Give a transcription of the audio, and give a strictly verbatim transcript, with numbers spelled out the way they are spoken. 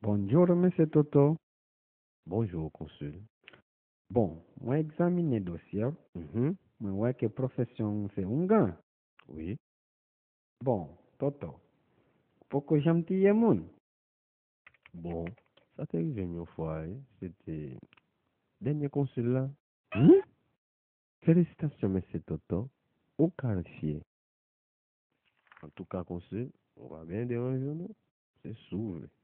Bonjou, mesye Toto. Bonjou, konsil. Bon, mwen egzamine dosye w. Mhm. Mwen wè ke pwofesyon w se oungan. Wi. Bon, Toto, ou poko janm tiye moun? Bon, sa te rive m yon fwa, wi. Se te dènye konsil la. Hmm? Felisitasyon, mesye Toto. Ou kalifye. Antouka, konsil, ou pa byen deranje w, non. Se si w vle.